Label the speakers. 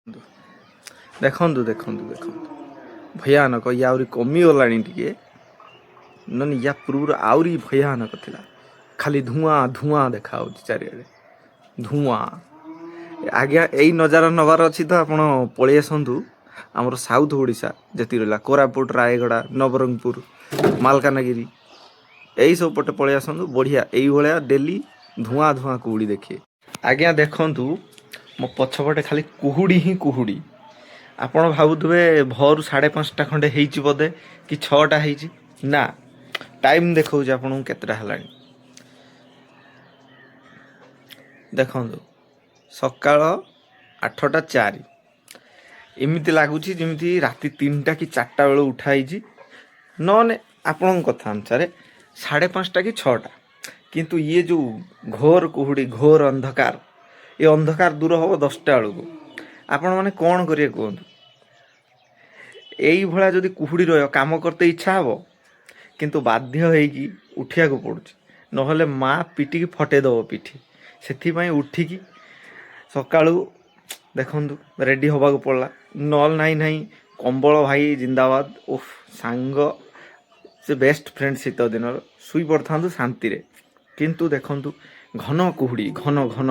Speaker 1: ଦେଖନ୍ତୁ ଦେଖନ୍ତୁ ଦେଖନ୍ତୁ, ଭୟାନକ। ଇଏ ଆହୁରି କମିଗଲାଣି ଟିକେ, ନହେଲେ ୟା ପୂର୍ବରୁ ଆହୁରି ଭୟାନକ ଥିଲା। ଖାଲି ଧୂଆଁ ଧୂଆଁ ଦେଖାହେଉଛି ଚାରିଆଡ଼େ ଧୂଆଁ। ଆଜ୍ଞା, ଏଇ ନଜାରା ନେବାର ଅଛି ତ ଆପଣ ପଳେଇ ଆସନ୍ତୁ ଆମର ସାଉଥ ଓଡ଼ିଶା ଯେତିକି ରହିଲା, କୋରାପୁଟ, ରାୟଗଡ଼ା, ନବରଙ୍ଗପୁର, ମାଲକାନଗିରି, ଏଇସବୁ ପଟେ ପଳେଇ ଆସନ୍ତୁ। ବଢ଼ିଆ ଏଇଭଳିଆ ଡେଲି ଧୂଆଁ ଧୂଆଁ କୁହୁଡ଼ି ଦେଖିବେ। ଆଜ୍ଞା ଦେଖନ୍ତୁ, ମୋ ପଛପଟେ ଖାଲି କୁହୁଡ଼ି ହିଁ କୁହୁଡ଼ି। ଆପଣ ଭାବୁଥିବେ ଭୋରୁ 5:30 ଖଣ୍ଡେ ହେଇଛି ବୋଧେ କି 6ଟା ହେଇଛି। ନା, ଟାଇମ୍ ଦେଖାଉଛି ଆପଣଙ୍କୁ କେତେଟା ହେଲାଣି। ଦେଖନ୍ତୁ, ସକାଳ 8:04। ଏମିତି ଲାଗୁଛି ଯେମିତି ରାତି 3ଟା କି 4ଟା ବେଳୁ ଉଠା ହେଇଛି। ନହେଲେ ଆପଣଙ୍କ କଥା ଅନୁସାରେ 5:30 କି 6ଟା। କିନ୍ତୁ ଇଏ ଯେଉଁ ଘୋର କୁହୁଡ଼ି, ଘୋର ଅନ୍ଧକାର, ଏ ଅନ୍ଧକାର ଦୂର ହେବ 10ଟା ବେଳକୁ। ଆପଣମାନେ କ'ଣ କରିବେ କୁହନ୍ତୁ? ଏଇଭଳିଆ ଯଦି କୁହୁଡ଼ି ରହିବ, କାମ କରତେ ଇଚ୍ଛା ହେବ? କିନ୍ତୁ ବାଧ୍ୟ ହେଇକି ଉଠିବାକୁ ପଡ଼ୁଛି, ନହେଲେ ମା ପିଟିକି ଫଟେଇ ଦେବ ପିଠି। ସେଥିପାଇଁ ଉଠିକି ସକାଳୁ ଦେଖନ୍ତୁ ରେଡ଼ି ହେବାକୁ ପଡ଼ିଲା। ନହେଲେ ନାହିଁ ନାହିଁ, କମ୍ବଳ ଭାଇ ଜିନ୍ଦାବାଦ। ଓଫ ସାଙ୍ଗ, ସେ ବେଷ୍ଟ ଫ୍ରେଣ୍ଡ। ଶୀତ ଦିନର ଶୋଇ ପଡ଼ିଥାନ୍ତୁ ଶାନ୍ତିରେ। କିନ୍ତୁ ଦେଖନ୍ତୁ ଘନ କୁହୁଡ଼ି, ଘନ ଘନ।